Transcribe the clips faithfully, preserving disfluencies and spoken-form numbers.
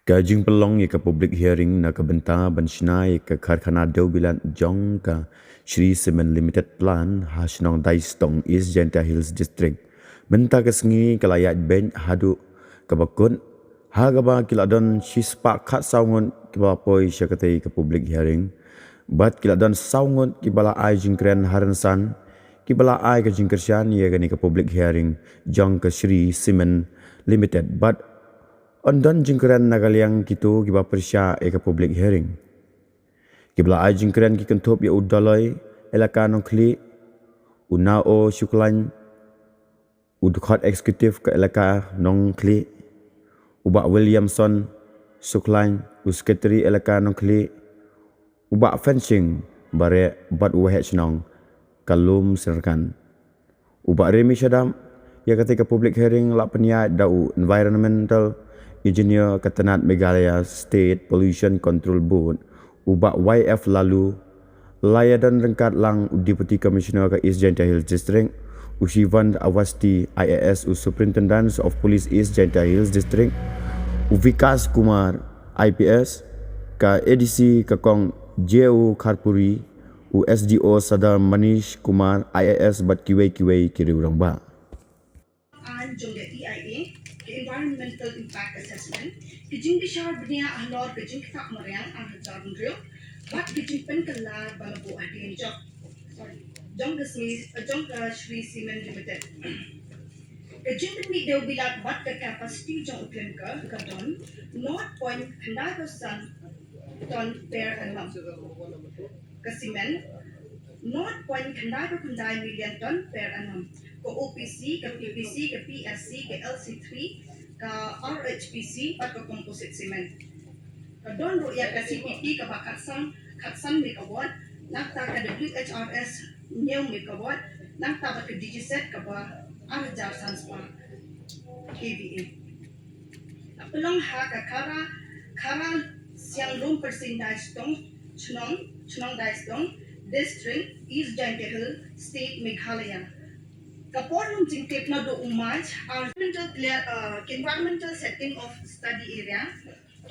Ka jingpynlong ïa ka public hearing na ka bynta ban shna ïa ka karkhana dewbilat jong ka Shree Cement Limited plant ha shnong Daistong, East Jaintia Hills District, mynta ka sngi ka la ïaid beit haduh kaba kut, ha kaba ki la don shispah khatsaw ngut kiba poi sha katei ka public hearing. Bad ki la don saw ngut kiba la ai jingkren ha rynsan, kiba la ai ka jingkyrshan ïa kane ka public hearing jong ka Shree Cement Limited. Bad yn don jingkren na ka liang kito kiba pyrshah ïa ka public hearing. Kiba la ai jingkren ki kynthup ïa u Doloi Elaka Nongkhlieh, u Nao Sukhlain, u Dkhot Executive ka Elaka Nongkhlieh, u Bah Williamson Sukhlain, u Secretary Elaka Nongkhlieh, u Bah Fenshing Bareh bad u Waheh Shnong ka Lum Synrkan. U Bah Remi Shadap. Ïa katei ka public hearing la pynïaid da u Environmental Engineer ka tnat Meghalaya State Pollution Control Board, u Bah Y F Laloo. La ïadon ryngkat lang u Deputy Commissioner ka East Jaintia Hills District, u Shivant Awasthi I A S, u Superintendent of Police East Jaintia Hills District, u Vikas Kumar I P S, ka A D C ka Kong J O Kharpuri, u S D O Sadar Manish Kumar I A S bad kiwei kiwei ki riew rangbah. Aiñ jong ka E I A, ka Environmental Impact Assessment, ka jingbishar bniah halor ka jingktah mariang ar hajar hynriew, bad ka jingpynkylla ba la buh hadien jong, sorry, jong ka Shree, jong ka Shree Cement Limited. Ka jingpynmih dewbilat bad ka capacity jong u clinker ka don nought point khyndai phew san ton per annum. Ka cement, nought point khyndai phew khyndai million ton per annum. Ka O P C, ka P P C, ka P S C, ka L C three, ka R H P C bad ka composite cement. Ka don ruh ïa ka C P P kaba khatsan, khatsan megawatt, nangta ka W H R S hynñiew megawatt, nangta bad ka D G Z kaba ar hajar san spah K V A. Pynlong ha ka Khara, Khara Siang Lum Pyrsing Daistong, Chnong, Chnong Daistong, District, East Jaintia Hills, State Meghalaya. Ka por lum jingtip naduh u March, environmental clear, uh, environmental setting of study area.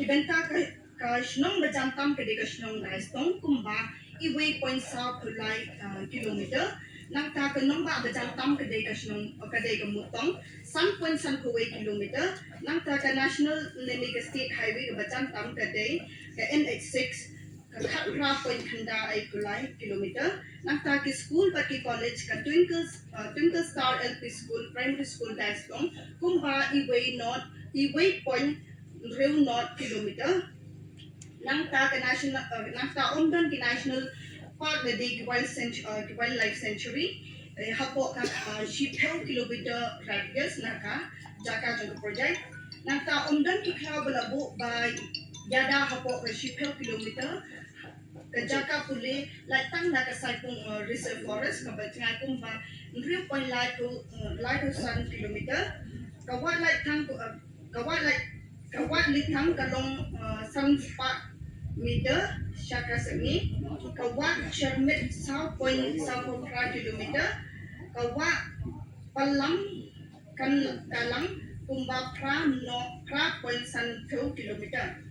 Ki bynta ka, ka shnong ba jan tam ka dei ka shnong Daistong kumba iwei point saw phew lai, uh, kilometer. Nangta ka nongbah ba jan tam ka dei ka shnong, uh, ka dei ka Mutong, san point san phew wei kilometer. Nangta ka national lane ka state highway kaba jan tam ka dei ka N H six, ka khatphra point khyndai phew lai kilometer. Nangta ki school bad ki college, ka Twinkle, uh, Twinkle Star L P School, Primary School Daistong, kumba iwei nought, iwei point hynriew nought kilometer. Nangta ka national, uh, nangta ym don ki national park lane ki wild sanctu-, uh, ki wildlife sanctuary, eh, hapoh ka, uh, shiphew kilometer radius na ka jaka jong ka project. Nangta ym don ki khlaw ba la buh ba ïada hapoh ka shiphew kilometer. Ka jaka pule lait tang na ka Saipung, uh, Reserve Forest kaba jngai kumba hynriew point lai phew, uh, lai phew san kilometer. Ka Wah Laitthang, uh, ka Wah Lait, ka Wah Laitthang ka long, uh, san spah meter sha ka sngi. Ka Wah Syrmit saw point saw phew phra kilometer. Ka Wah Palam kan ka lang kumba phra no, phra point san phew kilometer.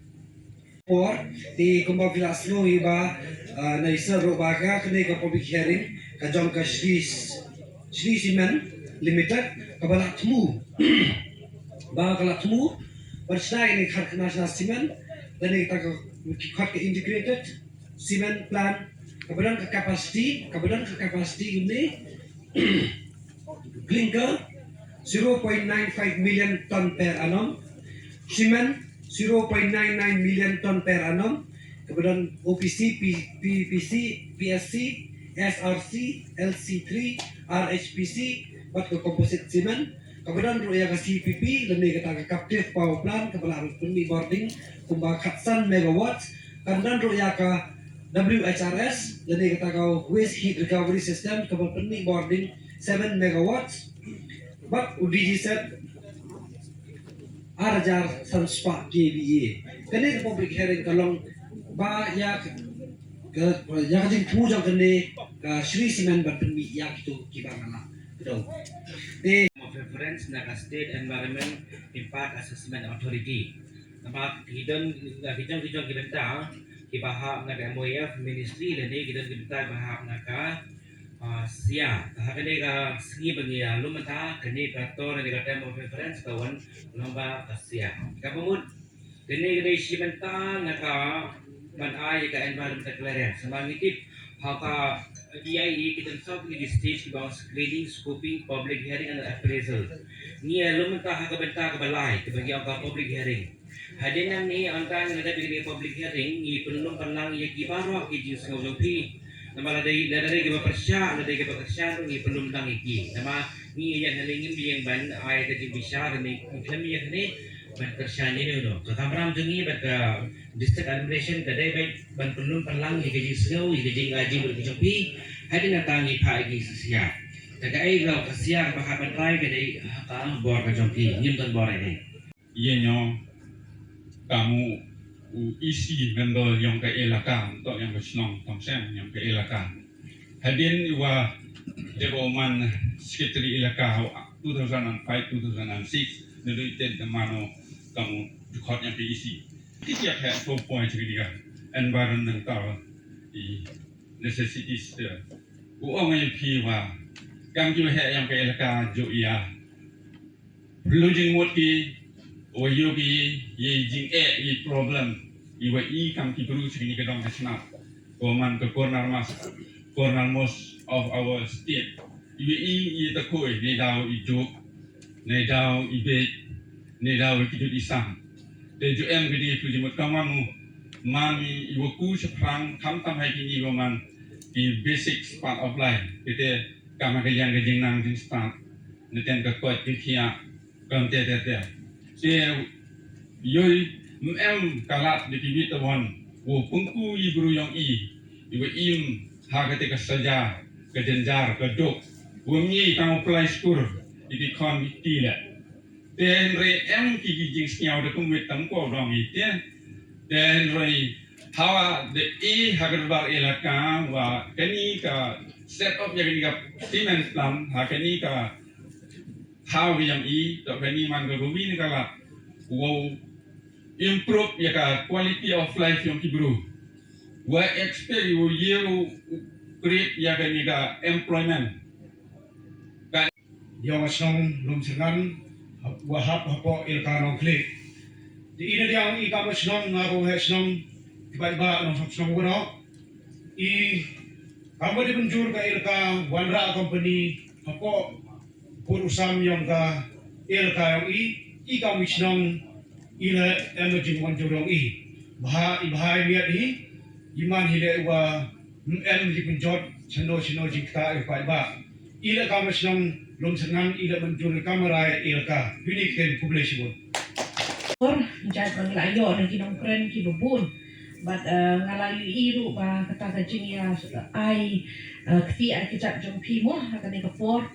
Por, te kumba phi la sngew hi ba, ah, na i sir ruh ba ka kane ka public hearing ka jong ka Shree, Shree Cement Limited kaba la thmu. Ba ka la thmu ban shna ïa kane ka karkhana shna cement, lane kata ka, ki khot ka integrated cement plant, kaba don ka capacity, kaba don ka capacity kumne. Clinker, zero point nine five million ton per annum. Cement, zero point nine nine million ton per annum. Kaba don O P C, P-, P P C, P S C, S R C, L C three, R H P C, bad ka composite cement. Kaba don ruh ïa ka C P P, lane kata ka captive power plant, kaba la pynmih bording kumba khatsan megawatt. Kan don ruh ïa ka W H R S, lane kata ka waste heat recovery system, kaba pynmih bording seven megawatts, bad u D G Z ar hajar san spah K V A. Kane ka public hearing ka long ba ïa ka, ka, ïa ka jingthmu jong kane ka Shree Cement ban pynmih ïa kito kiba nga la kdew. Te preference na ka State Environment Impact Assessment Authority. Namar ki don, ki jong ki jong ki bynta kiba hap na ka M O F ministry lane ki don ki bynta kiba hap na ka, ah, S I A. Te ha kane ka sngi ba ngi ïa lum mynta, kane ka tor ne ka term of reference ka wan lyngba ka S I A. Kaba mut kane ka dei shi bynta na ka ban ai ka environmental clearance. Namar ngi tip ha ka E I A ki don saw tylli ki stage kiba ong screening, scoping, public hearing and appraisal. Ngi ïa lum mynta ha ka bynta kaba lai kaba ngi ong ka public hearing. Hadien nangne, hangta ngi la dep ïa kane ka public hearing, ngi pynlum pynlang ïa ki baroh ki jingsngew jong phi. Namar lada dei, lada dei kiba pyrshah, lada dei kiba kyrshan ruh ngi pynlum tang ïa ki. Namar ngi ïa hangne ngim biang ban ai ka jingbishar ne ngi khlem ïa kane ban kyrshan ïa uno uno. Ka kamram jong ngi bad ka district administration ka dei beit ban pynlum pynlang ïa ka jingsngew, ïa ka jingai jingmut ka jong phi. Hadien nangta ngi phah ïa ki sha S I A. Te kaei ka S I A kaba hap ban trai ka dei ha ka bor ka jong phi, ngim don bor ei ei. Ïa ngi kam u E C member yong ka elaka, to yong ka shnong, tong seng yong ka elaka. Hadien i wa dep u man secretary elaka two thousand and five, two thousand and six, ne doi tet da mano kam u dkhot yong ka E C. Ki kiak he to point ki ka environmental i necessities te. U ong ai phi wa kam ki he yong ka elaka jo ia. Perlu jingmut ki, wa ïoh ki, ïa jingeh, ïa problem, i wa i kam ki bru sha kine ki dong ka shnat. Ko man ka corner mas, corner most of our state. I wa i, i ta koi, ne daw i juk, ne daw i bej, ne daw i kidut i sam. Te ju em ki ding perlu jingmut ka man mu, man i, i wa ku shaphrang, kam tam hai kine wa man, i basics part of life. Kite kam ha ka liang ka jingnang jingstad. Ne ten ka koit ki khia. Kan te te te. Te yoi, em ka lad de ki bit wan. Wo pungku i bru yong i. I wa im ha ka te ka saja, ka jenjar, ka duk. Wo ngi tang u plai skur. I ki khon i ti le. Te hynrei em ki ki jingsngew de kum wit tam ko dong i te. Te hynrei hawa de i ha ka bar elaka wa kani ka set up ya kani ka payment plan ha kani ka Thaw ka yong i, to kani man ka ba wi ne ka lad. Wow improve ya ka quality of life yong ki bru. Wa expect wow ye u create ya kani ka employment. Ka yong shnong Lumsyrngan, wa hap hapoh elaka Nongkhlieh. Te i na diang i kam shnong nga ko he shnong, kiba iba nong shnong shnong wa no. I kam wa di mynjur ka elaka wanrah company, hapoh Pur u sam yong ka elaka yong i, i kam i shnong, i la em jingmynjur yong i. Bha, i bha i miat hi, i man hi le wa em jingpynjot, shano shano jingkta i pa i ba. I la kam i shnong, Lumsyrngan, i la mynjur i kam rai elaka. Unique ten publish. Por, jat ba ngi la ïoh na ki nongkren kiba bun. Bad, eh, nga la ïohi ruh ba kata ka jingïa ai, eh, kti ai kjat jong phi mo, ha kane ka por,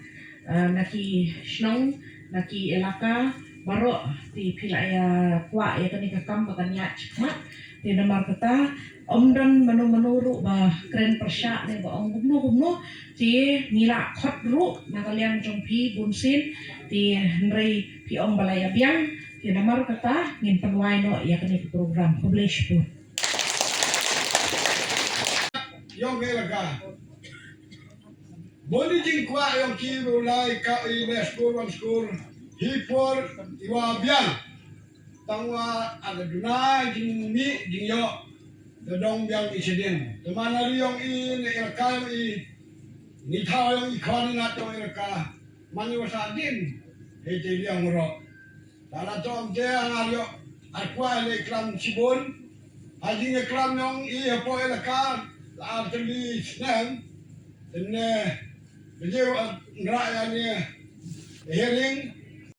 eh, na ki shnong, na ki elaka, baroh, te phi la ïa kwah ïa kane ka kam ba kan ïaid shakhmat. Te namar kata, ym don mano mano ruh ba kren pyrshah ne ba ong kumno kumno, te ngi la khot ruh, na ka liang jong phi bunsien, te hynrei phi ong ba la ïa biang, te namar kata, ngin pynwai noh ïa kane ka program. Khublei shibun. Yong ka elaka. Bun i jingkwah yong ki ba u lai ka i ne skul wan skul. Hi por i wa biang. Tang wa ada duna jingmih jingïoh. Da dong biang i shadien. Te man ari yong i ne elaka yong i. Ni thaw yong i khon i nat yong elaka. Man i wa sa din. Hei te biang ro. Tang na tom te ngar ïoh. Ar kwah le klam shibun. Ha jingïaklam yong i hapoh elaka la ar tylli snem. Te ne, beliau, ah, nrah ïa ne hearing.